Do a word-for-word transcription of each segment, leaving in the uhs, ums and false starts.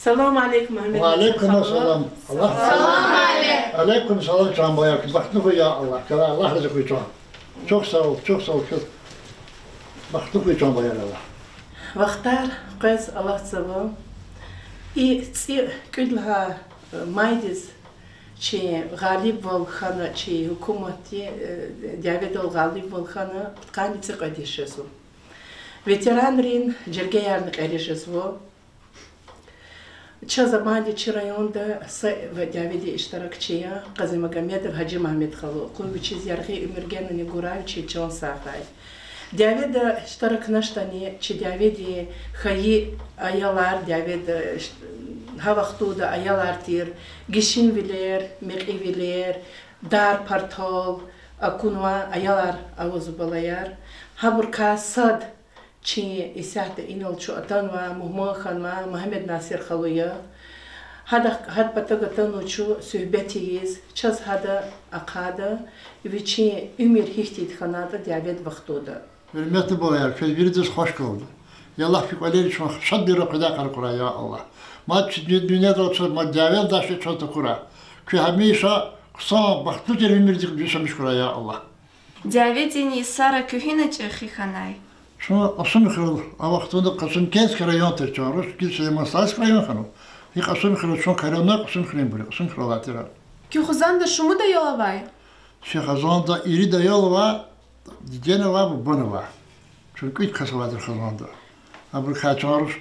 Салам алейкум, Мегьамед Насир халу. Ва алейкум салам. Алейкум салам, чан бала. Бахтлу хьуй, я Аллагь. Квез Аллагь рази хьуй, чан. Чухсагъул, чухсагъул, квез. Бахтлу хьуй, чан бала, я Аллагь. Вахтар къвез алатзава. И цӀи кӀуьд лагьай майдиз чи гъалибвал хьана, чи гьукуматди, э, дяведал гъалибвал хьана пудкъанни цӀикьвед йис жезва. Ветеранрин жергеярни кьери жезва. Чаз амайди чи районда са дяведи иштиракчи я, Къазимагомедов Гьажимегьамед халу, къуй вичиз яргъи уьмуьр генани гурай, вичи чан сагърай. Дяведа иштиракначтӀани, чи дяведин хайи аялар, дяведа, гьа вахтунда аялар тир, гишинвилер, мекьивилер, дар-партал акунвай аялар авазва, балаяр. Гьабурукай сад чи исятда инал чун атанвай, мугьман хьанвай Мегьамед-Насир халу я. Гьада, гьадан патав атанва чун суьгьбет ийиз, чаз гьада ахъайда, вичин уьмуьр гьихьтинди хьанатӀа дяведин вахтунда. Гьуьрметлу балаяр, квез виридаз хвашкалди. Яллагь, куь кӀвалера чун шадвилер къведай къарукурай, я Аллагь. Мад чи дуьньядал чаз, мад дяведалди чаз такурай. Куьн гьамиша хъсан, бахтлу тир уьмуьрдихъ дуьз амиш хьурай, я Аллагь. Дяведин йисара куьн гьина чӀехи хьанай? Чун Кьасумхуьрел, а вахтунда Кьасумкентский район тир, чан руш, гила Сулейман-Стальский район хьанва. И Кьасумхуьрел чун къарагъна, Кьасумхуьруьнбур я, Кьасумхуьрел алай тир. Куь хизанда шумуд аял авай? Чи хизанда ирид аял ава, дидени ава, бубани ава. Чун кӀуьд кас авайди я хизанда. Абурукай, чан руш,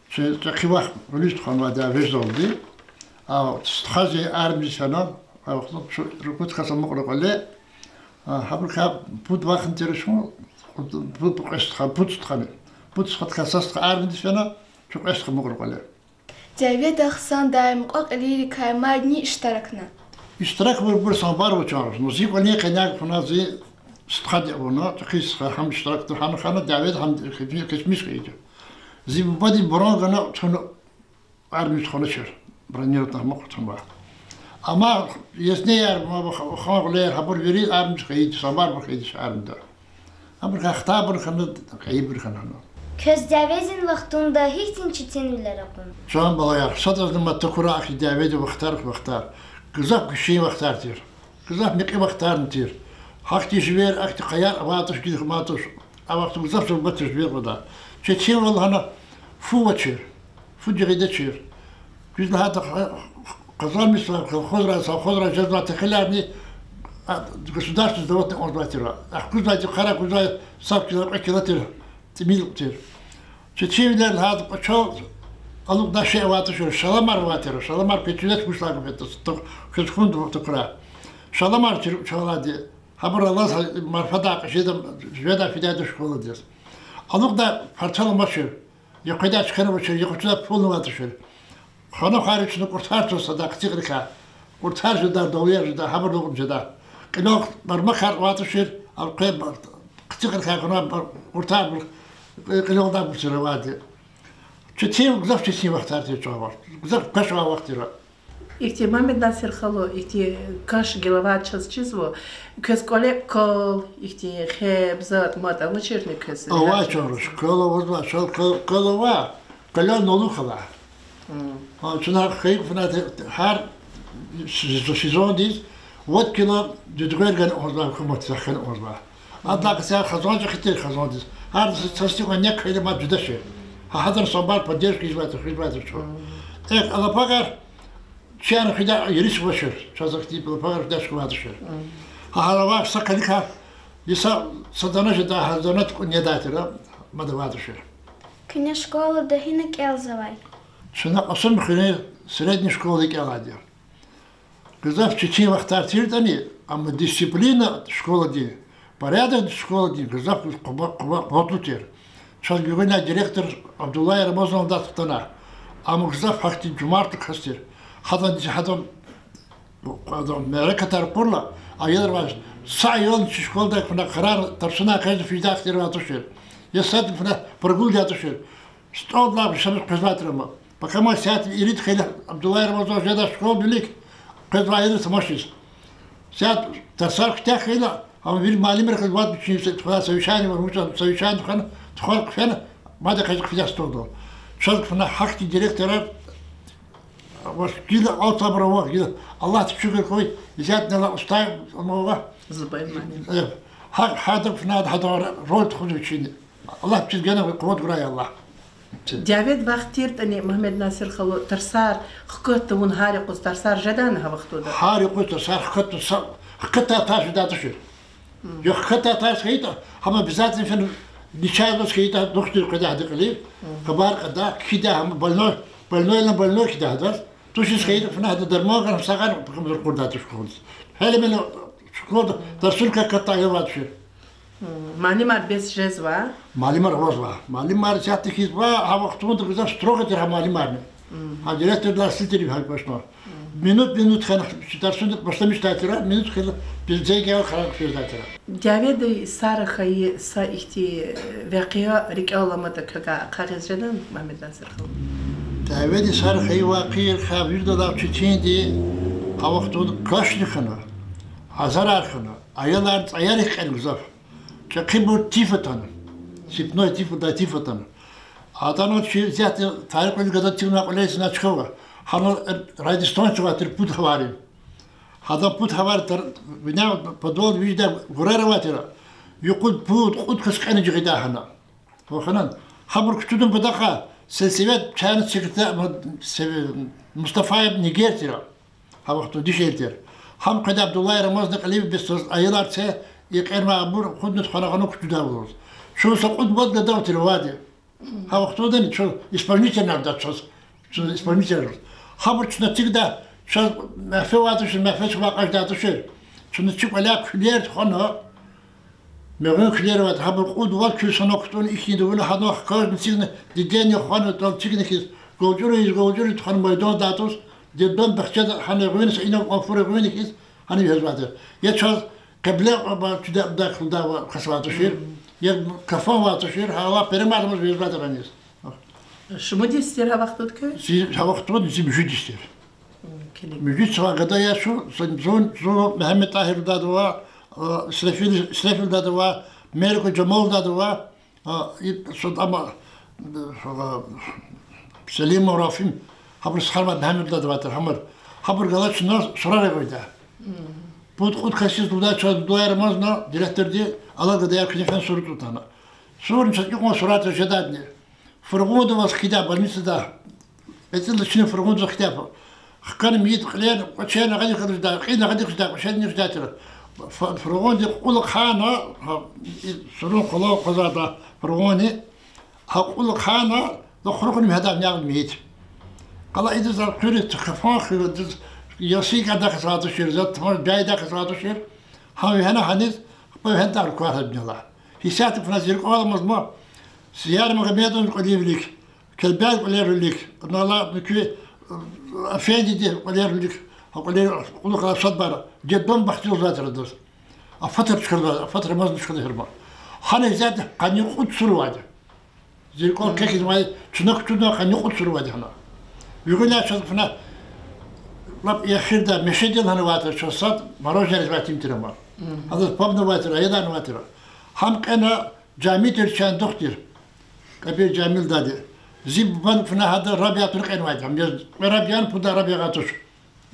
чи чӀехи вах гъуьлуьз тухванвайди я веждалди. А стхади армиядиз фена, а вахтунда чун ругуд кас амукьна кӀвале. А гьабурукай пуд вахни тир чун, пуд, пуд, кьве стха, пуд стхани. Пуд стхадикай са стха армиядиз фена, чун кьве стха амукьна кӀвале. Дяведа хъсан дай мукьва-кьилийрикай мадни иштиракна? Иштиракбур, бубур самбар авуна, чан руш. Ну, зи кӀвалин къеняй хьана, зи стхади авуна, чӀехи стха, гьам иштиракна, гьана хьана дяведа, гьам кечмиш хьайиди я. Зи бубади буран гана, чун армиядиз тухваначир, бронированный, амукьна тухванва. Амма еснеяр, ма, ва ха-, хангъулер, гьабур вири армиядиз хьайиди, самбарбур хьайиди я армияда. Абурукай хтайбур хьана, кьейибур хьана. Квез дяведин вахтунда гьихьтин четинвилер акъудна? Чан балаяр, садазни мад такурай ахьтин дяведин вахтар, вахтар. Гзаф гишин вахтар тир. Гзаф мекьи вахтарни тир. Гьахьтин живер, ахьтин къаяр авайди туш, гила хьанвайди туш. А вахтунда гзаф зурба тир живер кьадай. Четинвал гьана фу авачир, фу жагъидачир. Куьз лагьайтӀа, къазанмишзавай колхозрай, совхозрай жезвай техилярни, а, государственный заводни кьазвай тир. Ахкузвай, къарагузвай, сав кило, кьве кило тир, тӀимил тир. Четинвилер лагьайтӀа, кӀвачел алукӀдай шей авайди туш, шаламар авай тир, шаламар пецедиз вуч лагьай гаф ятӀа, квез хьун такурай. Шаламар тир кӀвачелайди, гьабур алаз, марфадай кьежеда, жедай-фидайди я школадиз. АлукӀдай партал амачир, я къведай чкаяр авачир, я къачудай пулни авай тушир. Хвена-хвайри чна кӀуртар цаз садай хъцикьрикай. КӀуртар жедай, далуяр жедай, гьабур алукӀни жедай. Кьилел бармакар авай тушир, а къе ба-, хъцикьрикай хвена ба-, кӀуртарбур, кьи-, кьилелдайбур тир авайди. Четин, гзаф четин вахтар тир чан вахт. Гзаф каш авай вахт тир. Ихьтин, Мегьамед-Насир халу, ихьтин каш гилавай чаз чизва, квез кӀвале кал, ихьтин хеб, затӀ-матӀ амачирни квез? Авай, чан руш, кал авазвай, чан кал, кал авай, калел налук авай. Гьа, чна хьайи фена гьар сезондиз вад кило дуьдгъвер гана кӀанзавай, гьукуматдиз хьана кӀанзавай. Адалай кьисар хизан чӀехи тир, хизандиз. Гьар са сиве квай нек хьайила мад жедачир. Гьа, гьадан самбар поддержка ийизвай туш, ийизвай туш чун. Эхь, а лапагъар чна хуьдай ерис авачир, чаз ахьтин лапагъар хуьдай чка авай тушир. Гьа, гьар авай са къеникай, са, са дана жедай, гьар дана тукӀун недай тир, мад авай тушир. Куьне школада гьина кӀелзавай? Чна Кьасумхуьруьн средний школада кӀелайди я. Гзаф четин вахтар тиртӀани, амма дисциплина школадин, порядок школадин гзаф къу-, къу-, къу-, къуватлу тир. Чаз гуьгъуьнай директор Абдуллаев Рамазан лагьай хтана. Ам гзаф гьахьтин жумарт кас тир. Гьадан, гьадан, гьадан мярекатар кьурла, аялривай, са аялни чи школадай хьана къарар тарсунай къвезва, фидай хьтинвал тушир. Я сад хьана прогулдай тушир. СтӀалдилай шумуд къвезвай тир ам. Пакамай сят ирид хьайила, Абдуллаев Рамазан жедай школадин вилик, къвезвай аялриз тамашиз. Сят тарсар куьтягь хьайила, ам вири муаллимрихъ галаз вад вичин се-, тухвана совещание авуна, вуч ам совещание тухвана, тухвана хъфена, мад къвез хъфидай столдал. Чаз хьана гьахьтин директорар, Вач гила алцабра вах гила. Аллагьдиз шукур хьуй, исятда устӀа ама ва. Зубайр муаллим. Э, гьа, гьада финад гьада роль тухуз вичин. Аллагьди генани къуват гурай Аллагь. Дяведин вахт тиртӀани, Мугьаммед-Насир халу, тарсар хкатда вун гьар юкъуз тарсар жедани гьа вахтунда? Гьар юкъуз тарсар хкатда са-, хкатдай тарс жедай тушир. Я хкатдай тарс хьайитӀа, гьам обязательно фена, начагъ галаз хьайитӀа, духтур къведай гьадан кьилив, хабар кьадай, кхьидай гьам больной, больной лагьана больной кхьидай гьадаз. Тушиз хьайитӀа, фена гьада дарман гана, сагъар пакамзур къурдай туш кхьуниз. Гьеле мени школада тарсуникай хкатдай авай тушир. Муаллимар бес жезва? Муаллимар авазва. Муаллимар исятда хьизва, гьа вахтунда гзаф строгый тир гьа муаллимарни. Гьа директордилай сил тир гьа башна. Минут, минут хьана чи тарсуни башламишдай тир, минут хьана бизейгел хара физдай тир. Дяведи сагърай хьайи са ихьтин, э, векъия рикӀел аламатӀа квевай ахъа гъиз жедани, Мугьаммед-Насир халу? Дяведи сагърай хьайи векъияр хьайи виридалай четинди, гьа вахтунда кашни хьана, азарар хьана, аялар цӀаяр хкяна гзаф. ЧӀехибур тиф атана. Сыпной тиф лугьудай тиф атана. Атана чи исятда тарикъ кьуьлуь гада тирна кьуьлерзна чкава. Гьана радиостанция авай тир пуд гьаварин. Гьадан пуд гьавар тар-, вине подвал вижда гурар авай тир. Юкъуз пуд, кьуд кас кьена жагъидай гьана. Вахана, гьабур кучудун патахъай сельсовет чайна секретарь, м, се-, Мустафаев Нигер тир. Гьа вахтунда дишегьли тир. Гьам къведа Абдуллаев Рамазан кьилив бес аялар це, и кьерма абур худнуд хвана гъана кучудайвал лугьуз. Чун са кьуд-вад гада авай тир авайди. Гьа вахтундани чун исполнительни авайди чаз. Чун исполнитель. Гьабур чна эцигда, чаз мягьфе авай тушир, мягьфе чун вакъаждай тушир. Чна чи кӀваляй куьлер тухвана, мегъуьн куьлер авайди, гьабур кьуд-вад куьн санал кутӀун ихьтинди авуна, гьадан хкажна эцигна, дидени хвана, тӀал эцигна хьиз, галчӀуриз, галчӀуриз тухвана майдандилай туш, детдом, бахчада гьана гъуьна са инал кӀвалфура гъуьна хьиз, гьана вегьезвайди. Я чаз къебле ба чуьда-, дакулда ва касвай тушир, я кафан авай тушир, гьа Аллагь перемадамаз вегьезвайди аниз. Шумуд йис тир гьа вахтунда куьн? Зи, гьа вахтунда зи муьжуьд йис тир. Муьжуьд йисар гада я шу, зун, зун, зун Мегьамед Тагьир лугьудайди ава, а, Исрафил, Исрафил лугьудайди ава, Мерко Жамал лугьудайди ава, а, и, сад ама, а, Селимов Рафим, гьабуру Сухармад Мегьамед лугьудайди авай тир, гьамар. Гьабур галаз чна сурар эгъуьрда. Пуд-кьуд касдиз лугьудай чаз, Абдуллаев Рамазан, директорди, алакьдай я куьне фена сура тутана. Сурни чаз икьван суратра жедайдини. Фургъундаваз хкидай больницада. ЭцӀилда чна фургъундаваз хкидай. Хкана мейит кьилер, кӀвачерни агъадихъ жедай, кьилни агъадихъ жедай, кӀвачерни жедай тир. Фу-, фургъунди кьул хъана, гьа, и сурун къвалав къвазвайда фургъуни, гьа кьул хъана, лугьуз хурухъни вегьедай нявни мейит. Къала идаз акъури тахафан хивадиз, ясигьдахъ сатушир, зат тамаш бяйдахъ сатушир. Гьа вегьена гьаниз, хпа вегьена тӀвар квай гьабнила. Гьисятда фена зи рикӀел аламаз ма, Сияр Магьамедован кӀвале вилик, Келбяй кӀвале вилик, анала муькуь, э, Афендиди кӀвале вилик, гьа кӀвале кьулухъ алай сад пара, детдом, бахча лугьузвай тир адаз. А фатра чкадал, а фатра мазни чкада гьирма. Гьана гьисятда къанни кьуд сур авайди. Зи рикӀел хквезмай, чна кучудна къанни кьуд сур авайди гьана. Вигуна чаз фена лап эхирда Мешеди лагьана авай тир, чаз сад мороженое ривай тим тир ама. Адаз пабни авай тир, аяларни авай тир. Гьам кьена Жамидир чан духтур. Кьабир Жамил лугьудайди. Зи бубани фена гьада раб ятӀани кьенвайди. Гьам яз кьве раб яни пуд раб ягъай туш.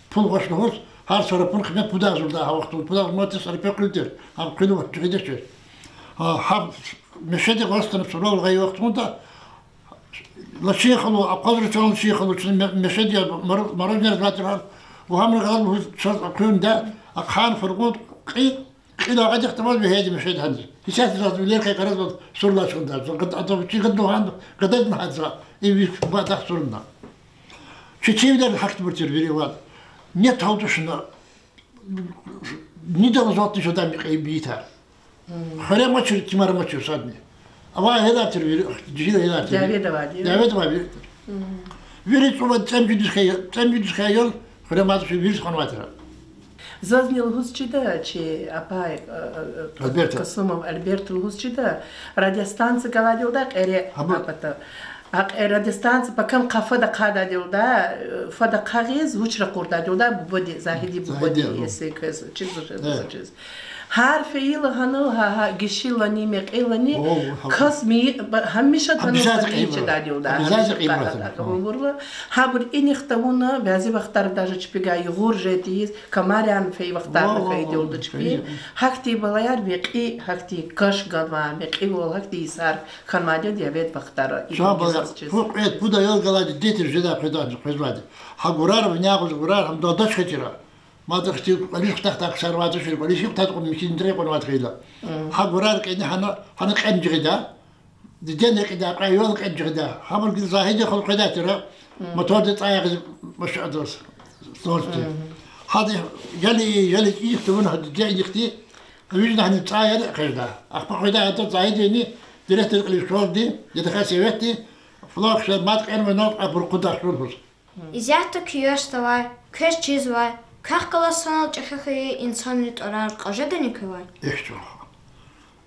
Пул гъваш лугьуз, гьар са рапун къимет пуд агъзурдай гьа вахтунда, пуд агъзур мадни са рупия къуьл тир. Гьам къуьлуьн вахт жигъидачир. Гьа, гьа Мешеди гъваз атана сурал гъайи вахтунда, Лачин халу, акъвазрачан Лачин халу, чна Ме-, Мешеди я мор-, мороженое ривай тир гьам. Ва гьамра галаз лугьуз чаз акъуьрда, ахъайна фургъунд кьи, кьил агъадихъ тамаз вегьейди Мешеди гьаниз. Гьисятда заз вилер къекъараз ва сур алай чун даз. Заз гад-, ада чи гад лугьан, гададин гьадза, и ви ба дах сурна. Четинвилер гьахьтинбур тир вири вад. Не тавдушна, нидал залтни жедай мейитар. Хуьре амачир, тимар амачир садни. Авай аялар тир вири, жегьил аялар тир. Дяведавайди я? Дяведавай вири. Вири цӀувад цӀемуьжуьд йис хьайи, цӀемуьжуьд йис хьайи аял хуьре амач, вири ханвай тир. Зазни лугьуз чида, чи апай, э, э, Альберта. Касумов Альберта лугьуз чида, радиостанция галайдалда кьере. Гьабур. А пата. А кьере радиостанция пакам хъфада хъайдайдалда, э, фада хъагъиз, вуч ракъурдайдалда, бубади, Загьиди бубади, Загьиди, ну. Если квез, чиз, Э. чиз. Гьар фейила гьанал гьа, гьа гишилани, мекьилани, кас ми-, ба-, гьамиша танул сад вичин чидайдилда, гьамиша кьатӀа тавурла. Гьабур инихъ тавуна, бязи вахтара даже чпига югъур жедиз, камаран фей вахтарна хьайидалда чпи. Гьахьтин балаяр векьи, гьахьтин каш ганва, мекьивал, гьахьтин йисар хьанвайди я вад вахтара. Чан бала, пуд кьвед, пуд аял галайди дидеди жедай къвезвайди. Гьа гурар, виняй агъуз гурар, гьам дадач хетира. Мад ихьтин кӀвализ хутахдай ксар авай тушир, кӀвализ хутахдай кьван михьиз нуькӀрин кьван авайди хьайила. Гьа гурар кӀани гьана, гьана кьен жигъида. Дидени рекьидай кьве аял кьен жигъида. Гьабур гила Загьидихъ хкведай тира. Мотордин цӀай ягъиз машин адаз, станцияди. Гьада яли, яли инихъ тавуна гьа диде инихъди, вижна гьаниз цӀай яни экъечӀда. Ахпа къведай гьада Загьидини, директор кьилиз школадин, ятихъай советди, флаг шер мад кьенвайнал абур кьудай шурбуз. Исятда куьн яшдавай, квез чизвай, квехъ галаз санал чӀехи хьайи инсанрин тӀварар кьаз жедани квевай? Эхь, чан хва.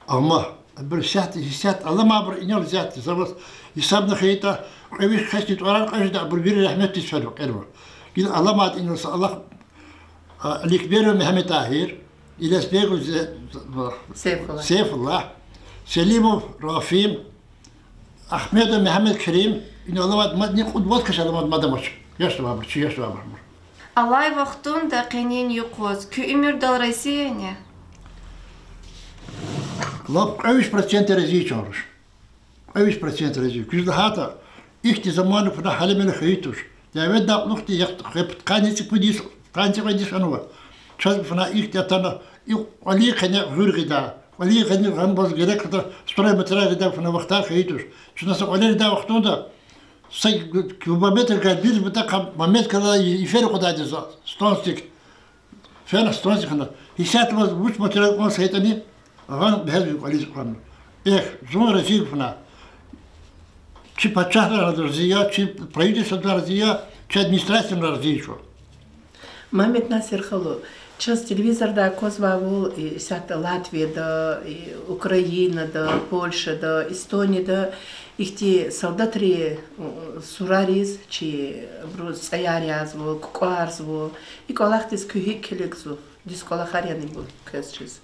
Амма абур исятда, исятда аламайбур инал исятда, за ваз гьисабна хьайитӀа, кьве виш касдин тӀварар кьаз жеда, абур вири рагьметдиз фенва, кьенва. Гила аламайди инал са алахъ, а, Аликберов Мегьамед-Тагьир, Илязбегов Зе-, Сейфуллагь. Сейфуллагь, Селимов Рафим, Агьмедов Мегьамед-Керим, инал аламайди мадни кьуд-вад кас аламайди мад амач. Яшдавайбур, чи яшдавайбур. Алай вахтунда къенин юкъуз куь уьмуьрдал рази яни? Лап кьве виш процент рази я, чан руш. Кьве виш процент рази я. Куьз лагьайтӀа, ихьтин замана фена гьале-меле хьайи туш. Дяведин кьулухъди яхъ-, хъвепуд, къанни цӀипуд йис, къанни цӀикьвед йис хьанва. Чаз фена ихьтин атана, и кӀвалин къене гъуьр гъидай, кӀвалин къене гъанбаз герек хьайитӀа стройматериал гъидай фена вахтар хьайи туш. Чна са кӀвалер ийидай вахтунда, са кубометр гайибур патахъай Мамедкалай йифер акъудайди я за, станциядик. Фена станция хьана. Исятда ваз вуч материал кӀанз хьайитӀани, гъана бегьез ви кӀвализ кьван. Эхь, зун рази я фена. Чи пачагьдин рази я, чи правительстводин рази я, чи администрациядин рази я чун. Мамед-Насир халу, чаз телевизорда аквазвайвал, и, исятда Латвияда, и, Украинада, Польшада, Эстонияда ихьтин солдатрин, м, сурариз чи абуруз цӀаяр язва, кукӀварзава. И кӀвалахдиз куьн гьикӀ килигзава? Дуьз кӀвалахар яни ибур квез чиз?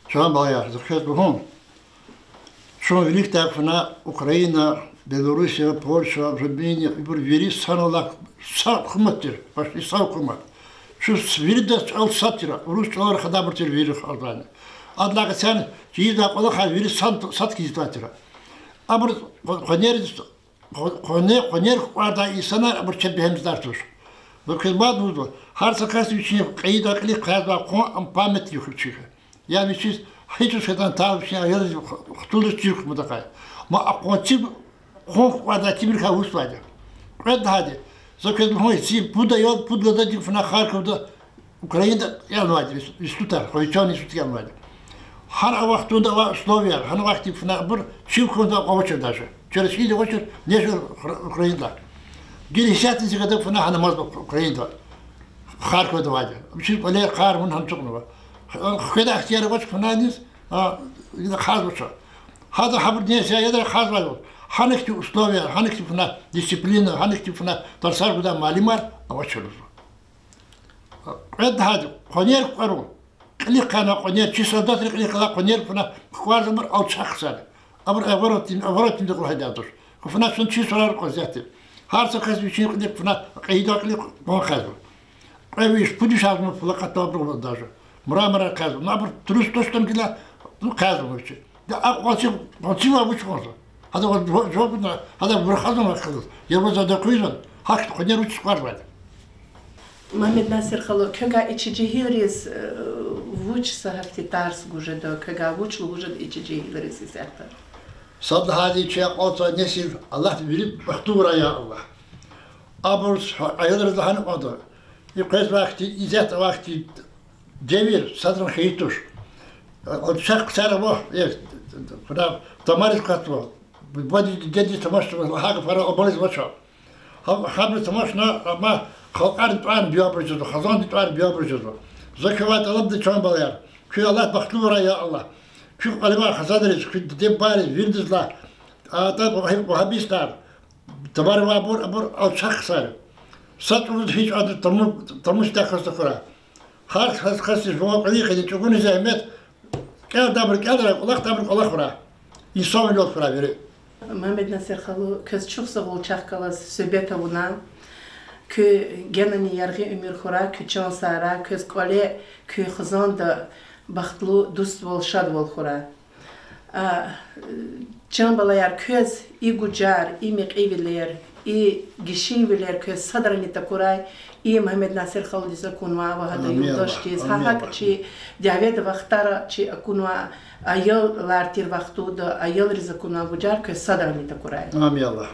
Чан балаяр, за квез лугьун. Чун виликдай фена Украина, Белоруссия, Польша, Румыния, ибур вири санал алай са гьукумат тир, почти са гьукумат. Чун виридаз чӀал сад тир, урус чӀалал рахадайбур тир вири халкьдани. Адалай гьисаб ийизвай кӀвалахар вири сад, сад хьиз ийизвай тир. Абур къванер, къванер, къванер кукӀвардай инсанар, абур чеб бегьемзавайбур туш. Ва квез мад лугьузва, гьар са кас вичин кьейидай кьилихъ хъвазвай къван, ам памятник вичин. Яни вичиз гьич кас хьайитӀани тар вичин аялриз хтулиз чир хъуматӀа хьайи. Ма а къванцив къван кукӀвардай тимрикай вучзавайди я. Кьвед лагьайди, за квез лугьун, зи пуд аял, пуд лагьайди фена Харьковда, Украинада кӀелнавайди, институтда, хвейчан институтда кӀелнавайди. Гьана а вахтунда авай условияр, гьана вахтунда фена абур чив хьунда авачир даже. Через шиир авачир, нешир Украинада. Гила исятда зи гада фена гьана амазва Украинада. Харьковда авайди. Вичин кӀвалер, кар вун гьана ацукьнава. Хкведай ихтияр авач фена аниз, а, ина хазва чун. Гьада гьабур несяяда хазвайвал. Гьана ихьтин условияр, гьана ихьтин фена дисциплина, гьана ихьтин фена тарсар гудай муаллимар авачир лугьузва. Кьвед лагьайди, къванер кукӀварун. Кьилихъ хьана къванер, чи солдатри кьилихъ хьана къванер фена кукӀварзавайбур алчах ксар. Абур оборотни-, оборотнида кьулухъ гьадатуш. Куь фена чун чи сурар кьван исятда. Гьар са кас вичин кьилихъ фена кьейидай кьилихъ къван хазва. Кьве виш, пуд виш агъзур плакатар даже. Мраморар хъазва. Ну, абур трус тушдани гила, ну, хъазва вичи. Да а къванцив, къванцивай вуч кӀанзава? Гьада ваз жо-, жо гуна, гьада вурхазва вахъ галаз. Я ваз ада къуьзван, гьахьтин къванер вуч кукӀварзавайди. Мамед-Насир халу, квевай и чи жегьилриз, э, вуч са гьахьтин тарс гуз жеда, квевай вуч лугьуз жеда и чи жегьилриз исятда? Сад лагьайди, чи акьалтзавай несил Аллагьди вири бахтлувурай, я Аллагь. Абуруз, аялриз лагьана кӀанда. И къвезвай вахтунда, исятда авай вахтунда девир садрани хьайи туш. Алчах ксар ава, э, хьуна тамариз катзава. Бубади, дидеди тамашзава, лагьай гафар абуриз авач. Гьаб-, гьабуриз тамашна, амма халкьарин тӀвар буьабуруз жезва, хизандин тӀвар буьабуруз жезва. За квевай тӀалабда, чан балаяр. Куьн Аллагьди бахтлувурай, я Аллагь. Куь кӀвале авай хизанриз, куь диде-бубайриз, виридаз лагь. АтӀа вагьабистар, тамари авайбур, абур алчах ксар я. Са чӀавуз гьич адан таму-, тамуш тахьаз тахьурай. Гьар кас, касдиз жуван кьилин къене чӀугуна зегьмет, кӀелдайбуру кӀелрай, кӀвалахдайбуру кӀвалахрай. Инсанвилелди хьурай вири. Мегьамед Насир халу, квез чухсагъул чахъ галаз суьгьбет авуна. Куь генани яргъи уьмуьр хьурай, куь чан сагърай, квез кӀвале, куь хизанда бахтлу дуствал, шадвал хьурай. А, чан балаяр, квез и гужар, и мекьивилер, и гишинвилер квез садрани такурай, и Мегьамед Насир халудиз акунвай ва гьадан юлдашдиз, гьа гьакӀ чи дяведа вахтара чи акунвай, аялар тир вахтунда аялриз акунвай гужар квез садрани такурай. Амин Аллагь.